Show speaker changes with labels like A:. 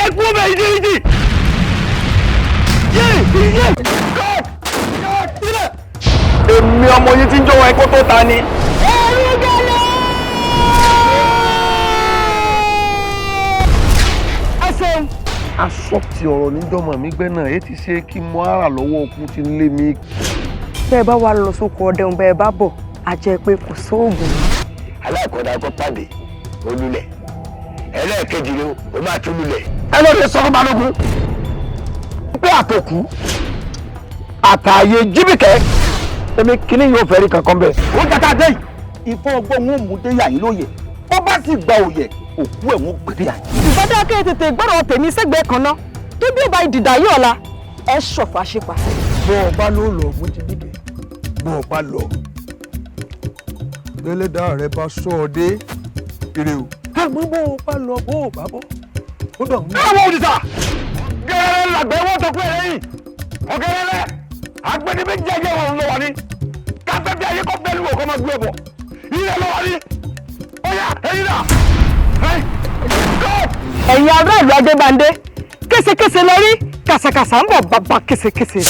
A: Ẹ kú bẹ́ẹ̀ ìdí ìdí. Yé yé God God sílẹ̀. Èmi ọmọ yín ti ń jọ̀wọ́ ẹ̀kọ́ tó ta ni.
B: Ẹ̀rù gẹ́lẹ́. Ẹ ṣeun.
C: Asọ́ọ̀tì ọ̀rọ̀ níjọ́mọ̀ mi gbẹ́ náà èyí ti ṣe kí mo ara lọ́wọ́ okun ti lé mi.
B: Bẹ́ẹ̀ bá wà lọ sóko ọdẹun, bẹ́ẹ̀ bá bọ̀, á jẹ́ pé kò sóògùn.
A: Aláìkọ́dá kọ́ pàdé olúlẹ̀, ẹlẹ́ẹ̀kejì ni ó máa tún lulẹ̀. Ẹ lọ́ọ́ lè sọ fún Balógun pé àtòkù àtàyè jíbìkẹ́ èmi kìíní yóò fẹ́ rí kankan bẹ́ẹ̀. Ó jata dé yìí, ìfọ́ ọgbọ́n wọn mú dé yàyín lóye, ó bá sì gba òye òkú ẹ̀ wọ́n gbé dé yàyín.
B: Ìbádá kẹ́ ẹ tètè gbọ́dọ̀ tèmi sẹ́gbẹ̀ẹ́ kan ná, tó bí ó bá ìdìdà yìí ọ̀la ẹ ṣọ̀fà ṣípa.
D: Bọ́ ọ bá ló lọ mú jíbìkẹ́, bọ́ ọ bá lọ gbẹlẹ́dàá rẹ bá sọ ọ dé ire o. Àmọ́ bọ́ ọ bá lọ bọ́ ọ bá bọ́ ó dọ̀ ń.
A: Àwọn òrìṣà gẹ́rẹ́ làgbẹ́ wọ́n tó kú ẹ̀ lẹ́yìn ọ̀gẹ́rẹ́rẹ́ agbẹni méjì ayé wọn lọ wà ní káfẹ́ bí ayé kọ́ bẹ́ẹ̀ lù ọkọ́ máa gbé ọ̀bọ̀ ilé lọ wà ní ọ̀yà ẹ̀yìn náà.
B: Ẹ̀yin ará ìlú Adébándé, késekése lọ rí kàṣàkàṣà ń bọ̀ bàbá késekése.